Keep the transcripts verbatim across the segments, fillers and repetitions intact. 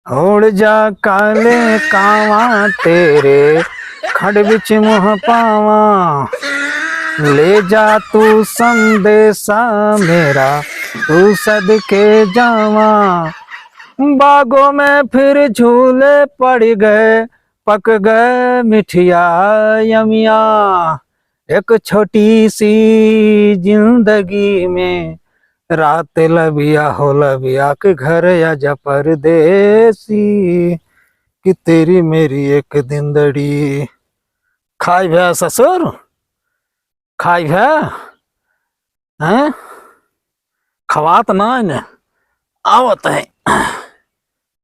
उड़ जा काले कावां, तेरे खंड बिच मुँह पावां। ले जा तू संदेसा मेरा, तू सदके जावां। बागों में फिर झूले पड़ गए, पक गए मिठिया अमिया। एक छोटी सी जिंदगी में रात लबिया हो लबिया के घर आजा परदेसी, कि तेरी मेरी एक दिन दड़ी। खाई भ्या ससुर, खाई भ्या, हैं? खवात ना है ने, आवत है।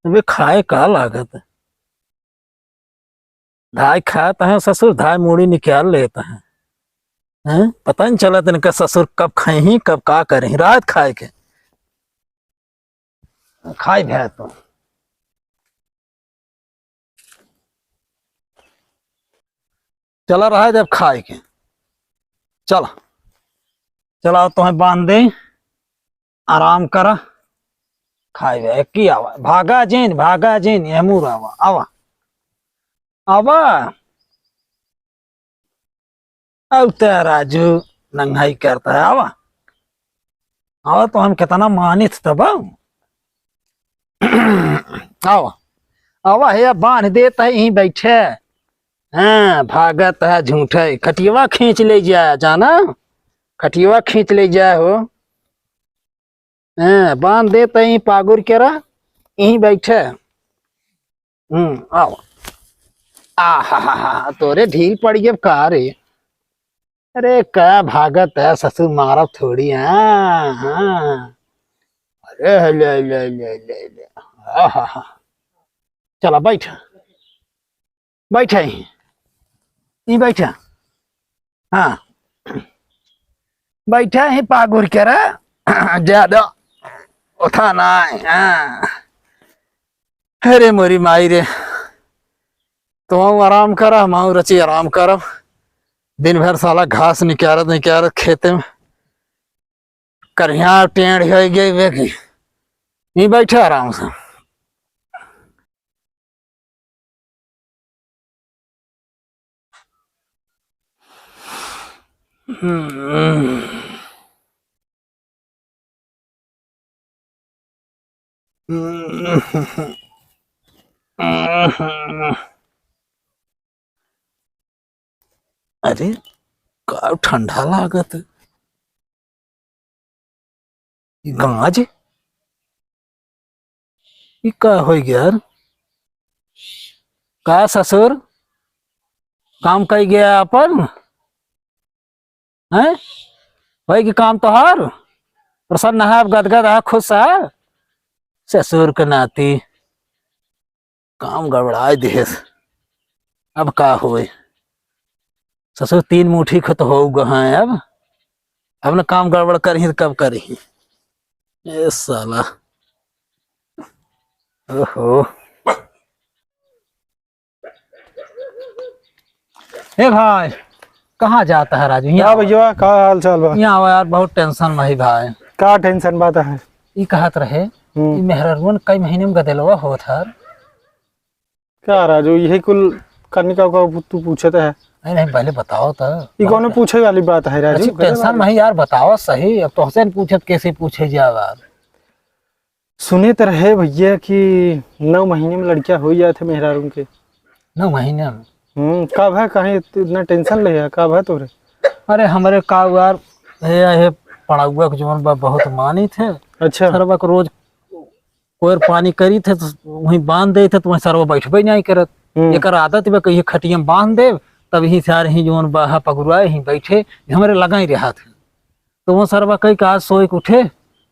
अबे खाए का लागत है? धाय खात हैं ससुर, धाय मूड़ी निकाल लेत हैं। हैं? पता नहीं चलत इनका ससुर कब खाई, कब का करी, रात खाए के। खाई भ्या तो। चला रहा है जब खाए के। चला। चला, तोहें बांध दे। आराम करा। खाए बे, एक ही आवा। भागा जिन, भागा जिन, ये मुर आवा, आवा। आवा। अब तो राजू नंगाई करता है, आवा। आवा, तो हम कितना मानित तब। आवा। आवा, हे बांध देत है, यहीं बैठे। हाँ, भागत है झूठे। खटियवा खींच ले जाए, जाना? खटियवा खींच ले जाए हो। हाँ, बांध देत है, यहीं पागुर के रह, यहीं बैठे। हम्म, आवा। आहाहाहा, तोरे ढील पड़ गई का रे? अरे, का भागत है ससुर, मारब थोड़ी, हाँ, हाँ। अरे, ले, ले, ले, ले, ले। आहाहा। चला, बैठ। बैठा ही। ई बैठा। हाँ। बैठा ही पागुर के रे। ज्यादा उठा ना है। हाँ। अरे मोरी माई रे। तो आराम करा, हम रची आराम करब। दिन भर साला घास निकालत, निकालत खेते में। करिया टेढ़ हो गई बेकी। ई बैठा आराम से। हम्म। अरे, का ठंडा लागत है। ई गाज? ई का होइ गया यार? का ससुर? काम कई गया अपन? हैं? होइ गया काम तोहार? प्रसन्न है, अब गदगद है, खुश है? ससुर के नाती। काम गड़बड़ाए दिहेस। अब का होए? ससुर तीन मुट्ठी खत हो गए हैं अब। अब न काम गड़बड़ करही तो कब करही? ए साला। ओहो। ए भाई, कहाँ जाता है राजू? यहाँ का आवा। भैया, का हाल चाल बा? यहाँ आवा यार, बहुत tension में है भाई। का tension बात है? ई कहत रहे, हम्म। ई मेहररुअन कई महीने में गदेलवा होत हर। का राजू, यही कुल कनिका का तू पूछत है? नहीं, नहीं, पहले बताओ तो। ई कौनो पूछे वाली बात है राजू? अच्छा, tension में है यार, बताओ सही। अब तोहसे न पूछत, कैसे पूछे जाए यार? सुने त रहे भैया कि नौ महीने में लड़किया हो जात है मेहरारून के। नौ महीने में? हम्म, का भा, काहे इतना tension ले है, का भा तोरे? अरे हमरे का यार, हे, हे पड़ौआ के जौन बा बहुत मानित है। अच्छा। सरवा के रोज कोयर पानी करी थे तो वहीं बांध दे थे, तो वहीं सरवा बैठबे नहीं करत। हम्म। एकर आदत बा, कहिए खटिया में बांध दे, तब यहीं से आ रही जौन बा, हा पगुराए, यहीं बैठे, हमरे लगा ही रहा थे। तो वो सरवा कही कि आज सोए के उठे,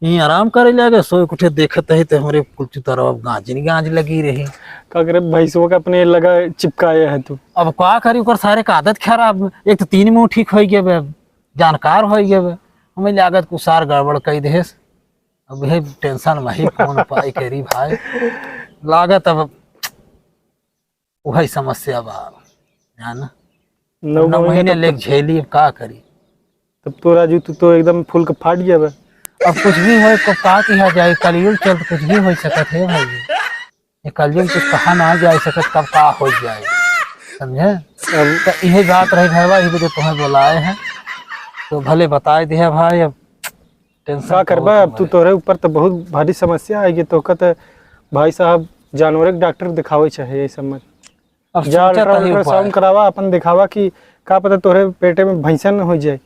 यहीं आराम करे लगे, सोए के उठे, देखत है तो हमरे कुल चुतरवा गांज नहीं गांज लगी रही। का करे, भैंसवा के अपने लगा चिपकाए है तू। अब का करी, ओकर सारे का आदत खराब। एक तो तीन मुंह ठीक होइ गए बे, जानकार होइ गए बे, हमें लागत कुसार गड़बड़ कई देस। अब यह tension में ही कौन उपाय करी भाई, लागत अब वही समस्या बा, है ना? नौ नौ महीने महीने तब लेके तो झेली, अब का करी? तब तो राजू, तू तो एकदम फूल के फाट गया बे। अब कुछ भी होए, कब का किया जाए, कलयुग चलत, कुछ भी हो सकत है भाई। ये कलयुग में कुछ कहा ना जाए सकत, कब का हो जाए, समझे? अब तो इहे बात रही भैया, इहे वजह तुम्हें बुलाए हैं, तो भले बताए दिया भाई। अब टेंशन का करबा, अब तू, तोरे ऊपर तो बहुत भारी समस्या आएगी। तो कहते भाई साहब, जानवरे के डॉक्टर दिखावे चाहे ये सब में। अब जा, सोचत अल्ट्रा-, ही उपाय। अल्ट्रासाउंड करावा, अपन दिखावा कि का पता तोरे पेटे में भैंसन हो जाए।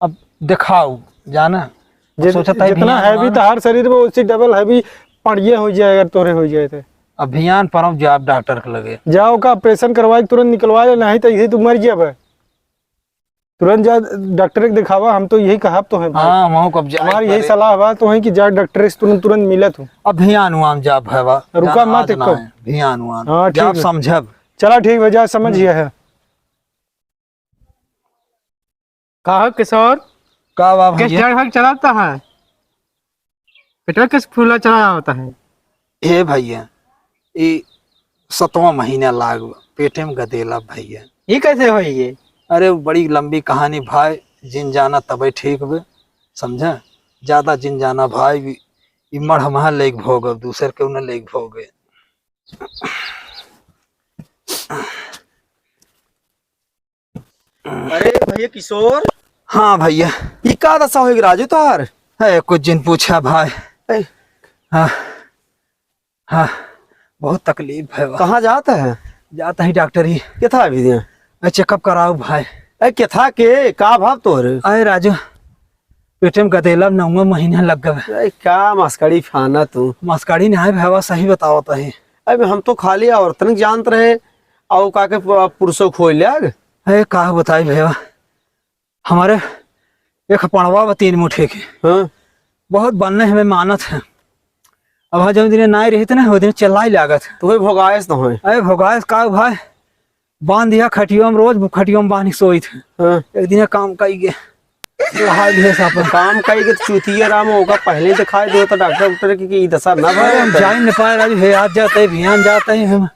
अब दिखाओ, जाना। अब जित-, सोचत है जितना हैवी तोहार शरीर में, उसी डबल हैवी पड़िए हो जाए, अगर तोरे हो जाए तो। अब भियान परम जाब डॉक्टर के लगे। जाओ का ऑपरेशन करवाए, तुरंत निकलवा ले, नहीं तो इसे तू मर जाबे। तुरंत जा डॉक्टर के दिखावा, हम तो यही कहब तो है भाई। हाँ, वहाँ को अब जाए हमारी यही पड़े। सलाह बा तो है कि जा डॉक्टर से तुरंत, तुरंत मिला तू। अब भियान वान जाब है बा। रुका जान मत आज एको। ना है, भियान वान। हाँ, ठीक जाब है। समझब। चला ठीक बा, जा समझ हम्म। गया है। का हो किशोर? का बा किस भैया? जड़ भाग चलाता है? पेटवा किस फूला चला होता है? हे भैया, ई सतवाँ महीना लाग बा, पेटे में गदेला भैया। ये कैसे होई ये? अरे, बड़ी लंबी कहानी भाई, जिन जाना तबे ठीक बे, समझा? ज्यादा जिन जाना भाई, ई मढ़ महा लेके भोगब, दूसर केहू न लेके भोगे। अरे भैया किशोर। हाँ भैया। ई का दशा होई राजू तोहार? है, कुछ जिन पूछा भाई। ए। हाँ, हाँ, बहुत तकलीफ है बा। कहाँ जात है? जात ही डॉक्टरी। केथा अभी दिया? ए, चेकअप कराओ भाई। ए, केथा के? का भाव तोहरे? अरे राजू, पेटे में गदेला नौवा महीना लग गवा। ए, का मस्कड़ी फाना तू? मस्कड़ी नाहीं भैया, सही बतावत ही। अबे हम तो खाली औरतन के जानत रहे, और का के पु-, पुरुषों खोई ले आग? अरे का बताई भैया, हमारे एक पड़वा बा तीन मुठे के। हाँ। बहुत बन्ने हमें मानत है। अब हाँ, जौन दिन नाई रहित ना, वो दिन चिल्लाई लागत। तू ही भोगायस तो है। अरे भोगायस का भाई, बांध दिया खटियो में, रोज खटियो में बांध के सोइत है। हाँ। एक दिन काम कई गे, लहाई लिए सापन। काम कई गे तो चूतिया राम होगा, पहले ही दिखाई दो तो डॉक्टर, डॉक्टर की, की दशा ना अरे हम भरे। जाई न पाए राजू, हे आज जाते हैं, भियान जाते हैं हम।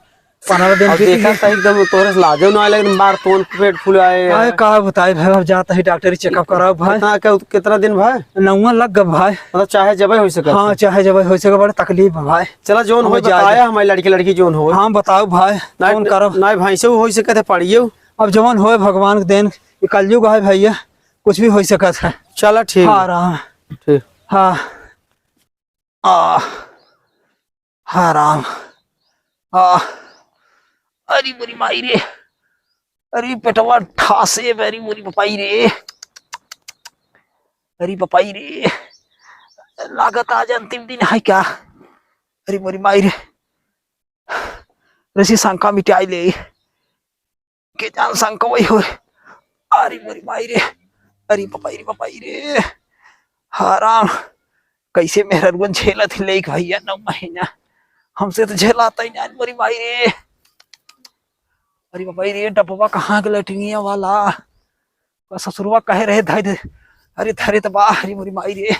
पन्द्रह दिन अब की देखा थी। तो एकदम तोरे से लाजो ना आए, लेकिन मार तोन पेट फुलाए। अरे का बताई भाई, अब जाता ही डॉक्टरी चेकअप कराओ भाई। कितना, क्या, कितना दिन भाई? नौवा लग गवा भाई। मतलब चाहे जबे हो सके। हाँ, चाहे जबे हो सके, बड़ा तकलीफ है भाई। चला जौन अब होई जाए बताया दे। हमारी लड़की लड़की जौन होई। हाँ बताओ भाई, ना, फोन करो। ना भैंसे हो सके थे पड़ियो। अब जौन होए भगवान के देन, ये कलयुग है भैया, कुछ भी हो सकत है। चला ठीक हाँ, है। राम। ठीक। हाँ। आ, हाँ राम, आ, अरे मोरी माई रे, अरे पेटवा ठासे, अरे मोरी बपाई रे, अरे बपाई रे, लागत आज अंतिम दिन है क्या? अरे मोरी माई रे, रसी शंका मिटाई ले। के जान संग कवई होए। अरे मोरी माई रे, अरे बपाई रे, बपाई रे। हाँ राम, कैसे मेहररुअन झेलत ही लेक भैया नौ महीना, हमसे तो झेलाता ही ना मोरी माई रे। अरे बपाई रे, डब्बा कहाँ के लैट्रिनिया वाला? का ससुरवा कहे रहे धरे दे, अरे धरे त बा, अरे मोरी माई रे।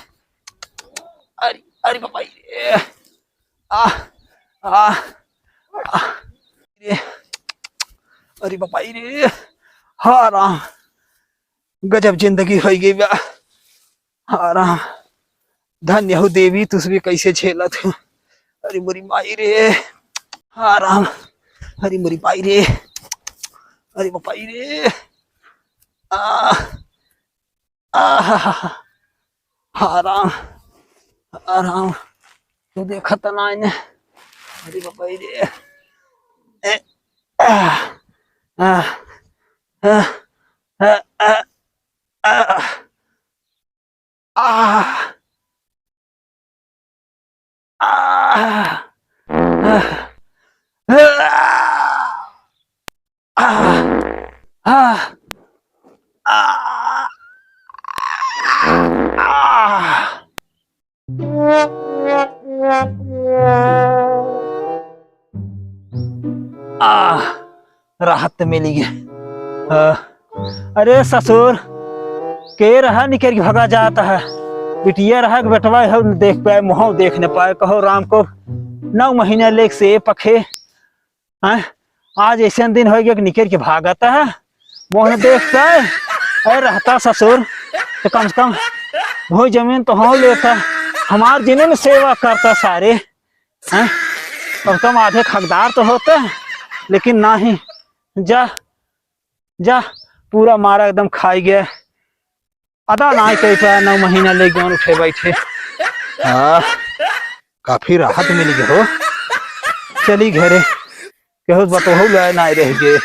अरे, अरे बपाई रे। आ, आ, आ, रे। अरे बपाई रे, हाँ राम, गजब जिंदगी होइ गई बा। हाँ राम, धन्य हो देवी, तुस भी कैसे झेलत हो। अरे मोरी माई रे, हाँ राम, अरे मोरी माई रे, अरे बपाई रे, आ, आहा, हाँ राम, हाँ राम, तू देखत ना इन्हें। अरे बपाई रे। ए, आ, आ, आ, आ, आ, आ, आ। आह, राहत मिली गे। आह, अरे ससुर, के रहा निकर के भगा जात है? बिटिया रहा कि बेटवा है, देख पाए, मुँह देख न पाए। कहो राम को नौ महीना लेक से पखे, हैं? आज ऐसे दिन होइ गए कि निकर के भागत है, मुँह न देख पाए। अरे रहता ससुर, तो कम से कम भोई जमीन तो हो लेता, हमार जिन्हें सेवा करता सारे। हैं? कम से कम आधे हकदार तो होते, लेकिन नाही। जा, जा, पूरा मारा एकदम खाई गया। अदा नाही कही पाया, नौ महीना ले गए उठे बैठे। हाँ, काफी राहत मिल गई हो। चली घरे, केहू से बतोहू लाए नाही रह गए।